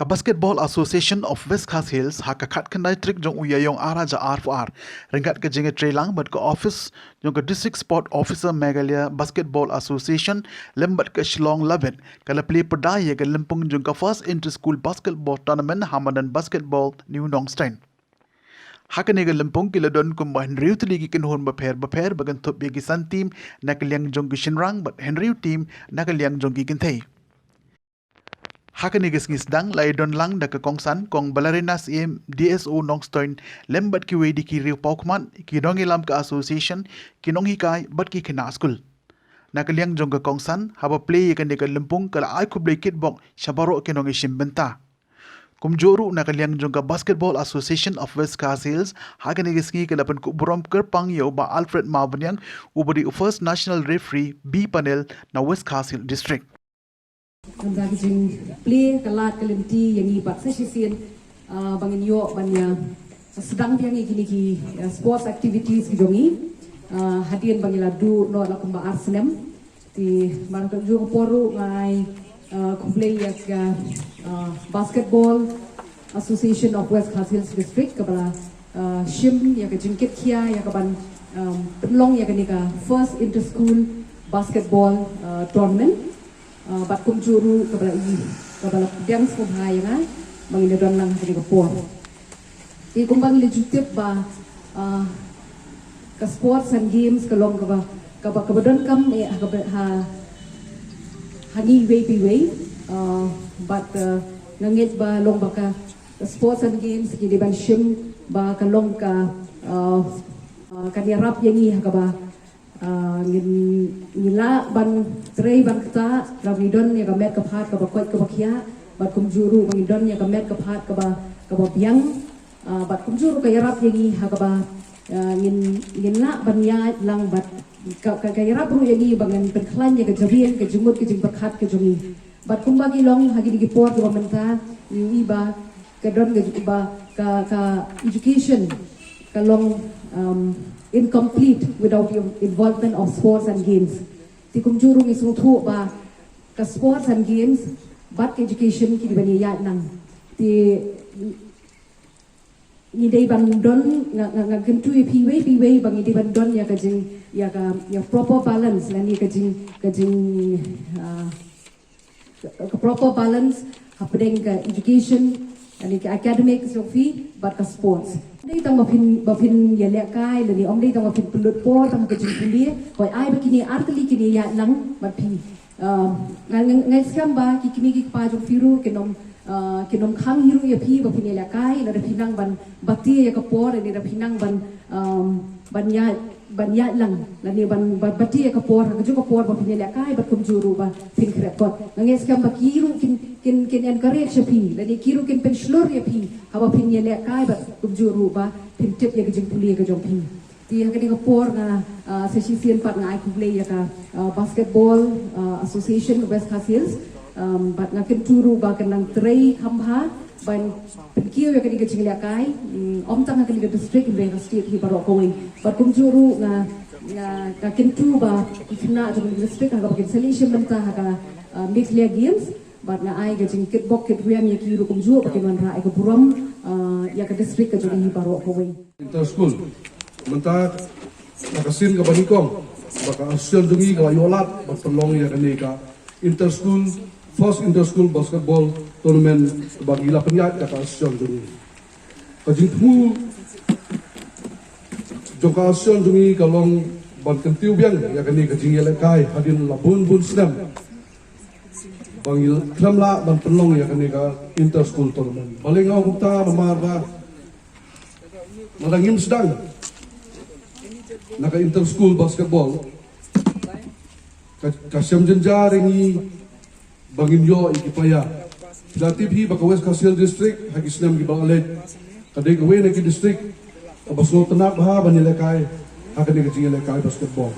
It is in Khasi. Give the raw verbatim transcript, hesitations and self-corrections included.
Basketball Association of West Khasi Hills ha ka khatkhyndai tarik jong u Ïaïong ar hajar arphew ar, ryngkat ka jingïatreilang bad ka office jong ka District Sport Officer Meghalaya Basketball Association lem bad ka Shillong Labit, ka la plie pyrda ïa ka lympung jong ka First Inter School Basketball Tournament ha madan Basketball New Nongstoin. Ha kane ka lympung ki la don kumba hynriew tylli ki kynhun bapher bapher ba kynthup ïa ki san team na ka liang jong ki shynrang bad hynriew team na ka liang jong ki kynthei. Ha kane ka sngi sdang la ïadon lang da ka kongsan Kong Ballerina Syiem, D S O Nongstoin, lem bad kiwei de ki riew pawkhmat, ki nongïalam ka association, ki nonghikai bad ki khynnah skul. Na ka liang jong ka kongsan, haba plie ïa kane ka lympung ka la ai khublei kitbok sha baroh ki nongïashim bynta. Kumjuh ruh na ka liang jong ka Basketball Association of West Khasi Hills, ha kane ka sngi ka la pynkup burom kyrpang ïa u Bah Alfred Mawbaniang, uba dei u First National Referee B Panel na West Khasi Hills District. Nangta ka jingplie ka lad ka lynti ïa ngi pat sa shisien, ah, ba ngin ïoh ban ïa sdang biang ïa kine ki, ah, sports activities ki jong ngi. Ah, hadien ba ngi la duh noh la kumba ar snem. Te man ka jong ka por ruh nga ai, ah, khublei ïa ka, ah, Basketball Association of West Khasi Hills District kaba la, ah, shim ïa ka jingkitkhia ïa ka ban, um, pynlong ïa kane ka First Inter School Basketball, ah, Tournament. Ah, bad kumjuh ruh kaba la i, kaba la pdiang sngewbha ïa nga ba ngin ïa don lang ha kane ka por. Te kumba ngi la ju tip ba, ah, ka sports and games ka long kaba, kaba, kaba donkam eh ha kaba, ha, ha ngi iwei pa iwei. Ah, bad, ah, nga ngeit ba long ba ka, ka sports and games ki dei ban shim ba ka long ka, ah, ah, kan ïarap ïa ngi ha kaba, ah, ngin, ngin lah ban trei ban ktah, ba ngin don ïa ka met ka phad kaba koit kaba khiah, bad kumjuh ruh ba ngin don ïa ka met ka phad kaba, kaba biang, ah, bad kumjuh ruh ka ïarap ïa ngi ha kaba, ah, ngin, ngin lah ban ïaid lang bad ka, ka, ka ïarap ruh ïa ngi ba ngin pynkhlaiñ ïa ka jabieng, ka jingmut, ka jingpyrkhat ka jong ngi. Bad kumba ki long ha kine ki por kiba mynta, ngi ïohi ba ka don ka, ba ka, ka education ka long, um, incomplete without the involvement of sports and games. Te kumjuh ruh ngi sngewthuh ba ka sports and games bad ka education ki dei ban ïaid lang. Te ngi dei ban don, nga, nga, nga kyntu ïa phi iwei pa iwei ba ngi dei ban don ïa ka jing, ïa ka, ïa proper balance lane ka jing, ka jing, ah, ka proper balance hapdeng ka education lane ka academic jong phi bad ka sports. Ym dei tang ba phin, ba phin ïalehkai lane ym dei tang ba phin pynlut por tang ka jingpule, hooid ai ba kine ar tylli kine ïaid lang bad phi. Ah, nga, nga, nga ngeit skhem ba ki kmie ki kpa jong phi ruh kin ym, ah, kin ym khang hi ruh ïa phi ba phin ïalehkai, lada phi nang ban batai ïa ka por, lada phi nang ban, um, ban ïaid, ban ïaid lang, lane ban, ban batai ïa ka por, ha kajuh ka por ba phin ïalehkai bad kumjuh ruh ba phin khreh kot. Nga ngeit skhem ba ki ruh kin, kin, kin encourage ïa phi, lane ki ruh kin pynshlur ïa phi haba phin ïalehkai bad kumjuh ruh ba phin tip ïa ka jingpule ka jong phi. Te ha kane ka por nga, ah, sa shisien pat nga ai khublei ïa ka, ah, Basketball, ah, Association West Khasi Hills. Um, bad nga kyntu ruh ba kan nang trei kham bha ban pynkiew ïa kane ka jinglehkai, mm, ym tang ha kane ka district, hynrei ha ka state hi baroh kawei. Bad kumjuh ruh nga, nga, nga kyntu ba ki khynnah jong ka district ha kaba kin sa leit shim bynta ha ka, ah, Meghalaya Games. Bad nga ai ka jingkitbok kitrwiang ïa ki ruh kumjuh ba kin wanrah ïa ka burom, ah, ïa ka district ka jong ngi hi baroh kawei. Inter school. Mynta na ka sien kaba nyngkong ba ka association jong ngi ka la ïoh lad ban pynlong ïa kane ka inter school, first inter school basketball tournament ba ngi la pynïaid da ka association jong ngi. Ka jingthmu jong ka association jong ngi ka long ban kyntiew biang ïa kane ka jingïalehkai hadien la bun bun snem ba ngi khlem lah ban pynlong ïa kane ka inter school tournament. Balei nga ong kumta? Namar ba lada ngim sdang na ka inter school basketball, ka, ka shem jynjar ïa ngi ba ngin ïoh ïa ki player. Phi la tip hi ba ka West Khasi Hills District ha ki snem kiba la leit ka dei kawei na ki district kaba sngewtynnat bha ban ïalehkai ha kane ka jingïalehkai basketball.